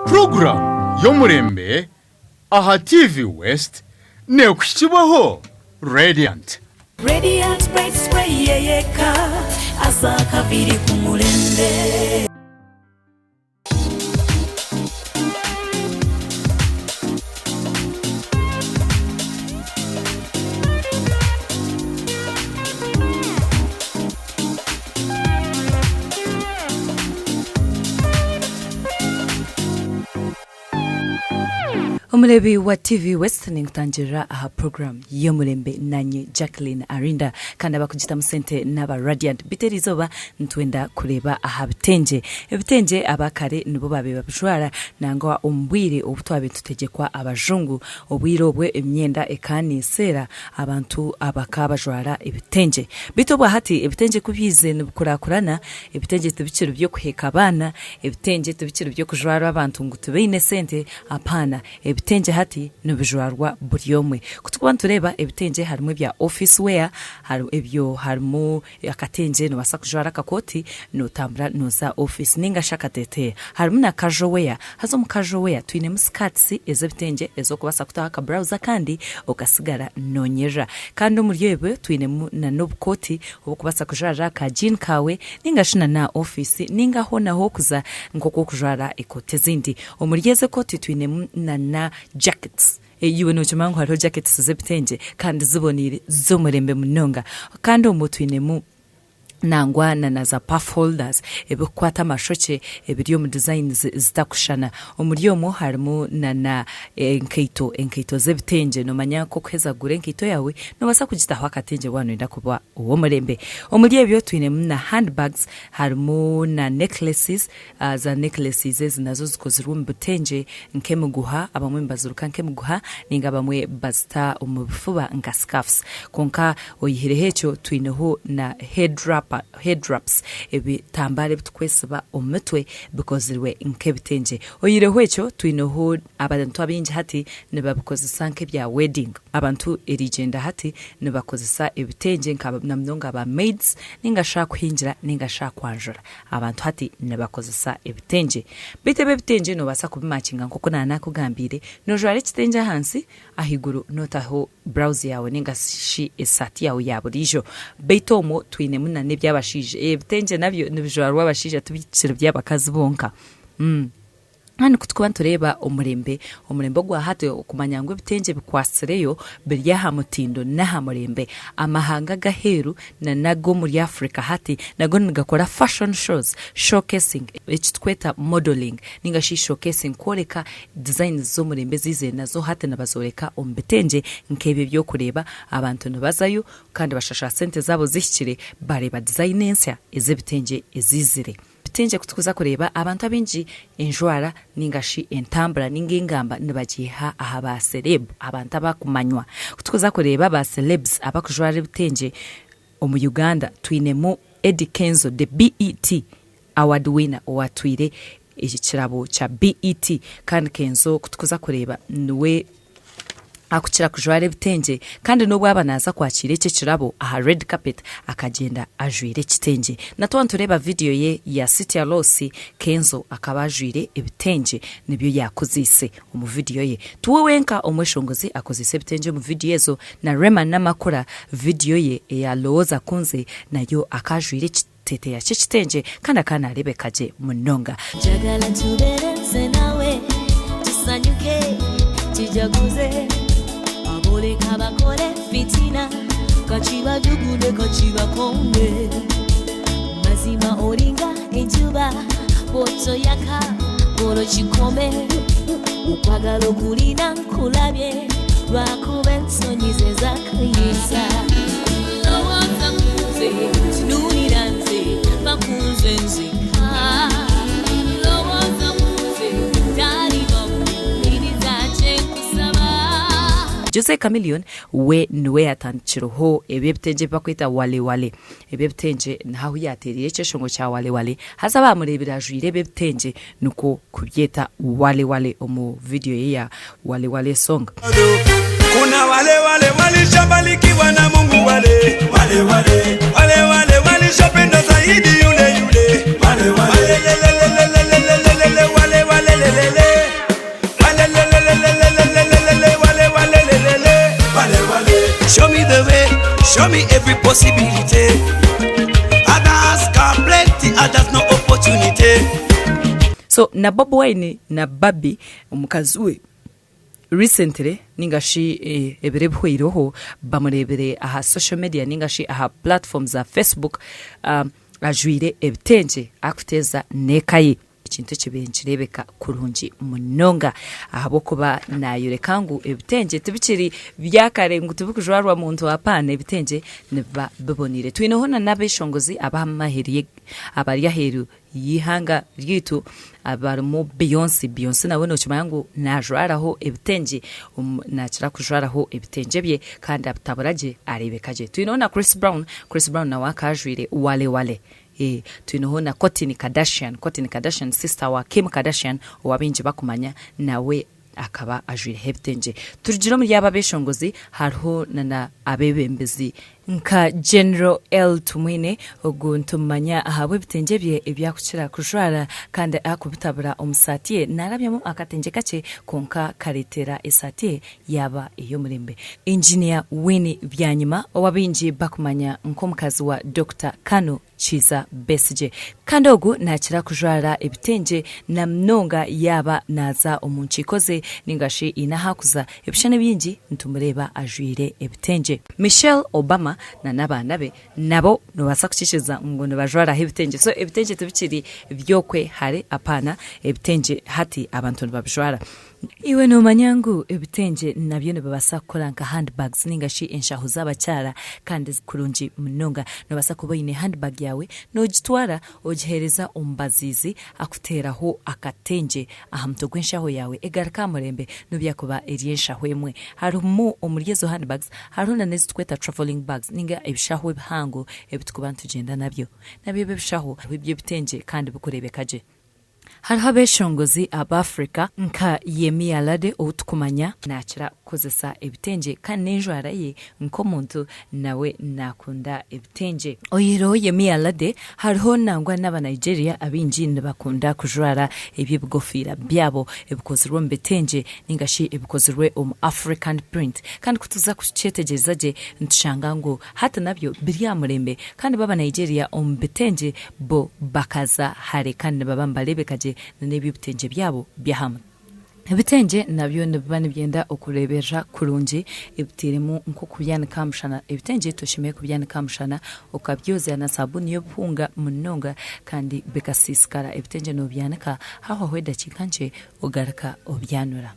Puroguraamu y'omurembe aha TV West neekuhikibwaho Radiant. Radiant Bright Spray yeyeka aza akaviri ku murembe. Omureebi wa TV West ninkutangirira aha program y'omurembe nanye Jacqueline Arinda kandi abakugitamu sente n'aba Radiant beitu erizooba nitwenda kureeba aha bitengye. Ebitengye aba kare nibo baabaire babijwara nangwa omu bwire obu twabaire nitutegyekwa abajungu. Obwire obwo emyenda ekaba neeseera abantu bakaba bajwara ebitengye. Beitu obwa hati ebitengye ku byaizire nibikurakurana, ebitengye tibikiri by'okuheeka abaana, ebitengye tibikiri by'okujwarwa abantu ngu tibaine sente, apaana. Ebitengye hati nibijwarwa buri omwe. Ku turikuba nitureeba ebitengye harimu ebya office wear, ebyo harimu Akatengye nobaasa kujwara akakooti notambura noza ofiisi ninga shi akateteeya. Harimu na casual wear, haza omu casual wear twinemu skirts ez'ebitengye ez'okubaasa kutaho aka blouse akandi okasigara nonyerera. Kandi omuri ebyo twinemu na n'obukooti obukubaasa kujwara aka jean kaawe ninga shi na n'aha ofiisi ninga hoona ahu orikuza nk'oku orikujwara ekooti ezindi. Omuri ezo ekooti twinemu na na jackets. Iwe nookimanya ngu hariho jackets z'ebitengye kandi ziboneire z'omurembe munonga. Kandi omwo twinemu nangwa na na za puff holders ebirikukwata amashokye ebiri omu designs zitakushushana. Omuri omwo harimu na na enkaito, enkaito z'ebitengye. Noomanya ku okuheza kugura enkaito yaawe noobaasa kugitaho akatengye waaba nooyenda kuba ow'omurembe. Omuri ebyo twinemu na handbags, harimu na necklaces. Za necklaces ezi nazo zikozirwe omu bitengye nk'emiguha, abamwe nibaziruka nk'emiguha ninga abamwe bazita omu bifuba nka scarfs. Kwonka oyihireho ekyo twineho na head wrapper, head wraps, ebitambara ebitukwesiba omu mitwe bikozirwe nk'ebitengye. Oyihireho ekyo twineho abantu abaingi hati nibabikozesa nk'ebya wedding. Abantu erigyenda hati nibakozesa ebitengye nka namunonga ba maids ninga shi aha kuhingira ninga shi aha kwanjura. Abantu hati nibakozesa ebitengye. Beitu ebi ebitengye noobaasa kubimakinga nk'oku naanakugambiire, noojwara ekitengye ahansi, ahaiguru nootaho burawuzi yaawe nainga shi esaati yaawe ya buriijo. Beitu omwo twinemu n'eby'abashaija. Ebitengye nabyo nibijwarwa abashaija tibikiri by'abakazi bonka. Kandi ku turikuba nitureeba omurembe, omurembe ogwa hati okumanya ngu ebitengye bikwatsireyo biri aha mutindo n'aha murembe. Amahanga ag'aheeru n'ag'omuri Africa hati nago nigakora fashion shows, showcasing, eki turikweta modelling ninga shi showcasing kworeka designs z'omurembe eziizire nazo hati nibazooreka omu bitengye nk'ebi eby'okureeba. Abantu nibazayo kandi bashashura sente zaabo zihikire bareeba design ensya ez'ebitengye eziizire. Bitengye ku turikuza kureeba abantu abaingi enjwara ninga shi entambura ninga engamba nibagiiha aha ba celeb abantu abakumanywa. Ku turikuza kureeba ba celebs abakujwara ebitengye omu Uganda twinemu Eddy Kenzo the BET award winner owatwire ekirabo kya BET kandi Kenzo ku turikuza kureeba niwe Akukira kujwara ebitengye kandi n'obu aba naaza kwakiira eki ekirabo aha red carpet akagyenda ajwaire ekitengye. Na twaba nitureeba vidiyo ye ya Sitya Loss, Kenzo akaba ajwaire ebitengye nibyo yaakozeise omu vidiyo ye. Tiwe wenka omweshongozi akozeise ebitengye omu vidiyo ezo, na Rema Namakula vidiyo ye eya Lowooza Ku Nze nayo akaba ajwaire ekiteteeya ky'ekitengye kandi akaba naareebeka gye munonga. Njagala tubeere nze nawe tusanyuke tujaguze aboleka bakole fitina kakibajugude kakibakonde mazima olinga enjuba bwotoyaka olwo kikome okwagala okulina nkulabye lwakuba ensonyi ze zakuyisa lowooza kunze tunulira nze bakunze nzeka lowooza kunze tali bakuwuliriza kyenkusaba Jose Chameleone we niwe yatandikireho eby'ebitengye ebi barikweta wale wale. Eby'ebitengye niho ahu yaateereire ekyeshongo kya wale wale haza baamureebire ajwaire eby'ebitengye nikwo kubyeta wale wale omu vidiyo ye ya wale wale song. Kuna wale wale walishabarikiwa na Mungu wale wale wale wale wale walishapenda zaidi yule yule wale wale lelelelelelelele wale wale lelele. Show me every possibility. Others got plenty, others no opportunity. So na Bobi Wine na Barbie omukazi we recently ninga shi ebiro ebihweireho bamureebire aha social media ninga shi aha platform za Facebook ajwaire ebitengye arikuteeza n'eka ye. Ekintu ekibaire nikireebeka kurungi munonga ahabw'okuba naayoreka ngu ebitengye tibikiri byakare ngu tibikujwarwa muntu apaana ebitengye nibiba biboneire. Twineho na n'abeshongozi abari aheeru y'eihanga ryaitu abarimu Beyonce. Beyonce nawe nookimanya ngu naajwaraho ebitengye, naakira kujwaraho ebitengye bye kandi abitabura gye areebeka gye. Twineho na Chris Brown, Chris Brown nawe akaba ajwaire wale wale. Twineho na Kourtney Kardashian, Kourtney Kardashian sister wa Kim Kardashian ou abaingi bakumanya nawe akaba ajwireho ebitengye. Turugire omuri abo abeshongozi hariho nana abebembezi nka General El Tumwine ogu nitumumanya ahabw'ebitengye bye ebi akukira kujwara kandi akubitabura omu saati ye narabyamu akatengye kakye kwonka karetera esaati ye yaaba ey'omurembe. Engineer Winnie Byanyima ou abaingi bakumanya nk'omukazi wa Dokita Kanu Kiiza Besigye kandi ogu nakira kujwara ebitengye na munonga yaaba naaza omu nkiiko ze ninga shi haine ahu akuza, ebishushani ebingi nitumureeba ajwaire ebitengye. Michelle Obama na n'abaana be nabo nobaasa kukikiriza ngu nibajwaraho ebitengye so ebitengye tibikiri by'okwe hare apaana, ebitengye hati abantu nibabijwara. Iwe noomanya ngu ebitengye nabyo nibibaasa kukora nka handbags ninga shi enshaho z'abakyara kandi kurungi munonga. Noobaasa kuba oine handbag yaawe noogitwara ogiheereza omubaziizi akuteeraho akatengye aha mutwe gw'enshaho yaawe egaruka aha murembe n'obu yaakuba eri enshaho emwe. Harimu omuri ezo handbags hariho nana ezi turikweta travelling bags ninga ebishaho ebihango ebi turikuba nitugyenda nabyo. Nabyo ebi ebishaho hariho eby'ebitengye kandi birikureebeka gye. Hariho abeshongozi ab'Africa nka Yemi Alade ou tukumanya nakira kukozesa ebitengye kandi n'enjwara ye nk'omuntu nawe nakunda ebitengye. Oyihireho Yemi Alade, hariho nangwa n'aba Nigeria abaingi nibakunda kujwara eby'ebigofiira byabo ebikozirwe omu bitengye ninga shi ebikozirwe omu African print kandi kutuza kukyetegyereza gye nitushanga ngu Hati nabyo biri aha murembe kandi bo Abanigeria omu bitengye bo bakaza hare kandi nibaba nibareebeka gye na n'eby'ebitengye byabo by'aha mutwe. Ebitengye nabyo nibiba nibyenda okureeberera kurungi ebitairemu nk'okubyanika aha mushana. Ebitengye toshemereire kubyanika aha mushana okabyozya na sabuuni y'obuhunga munonga kandi bikasiisikara. Ebitengye noobyanika hahwaho edakiika nkye ogaruka obyanura.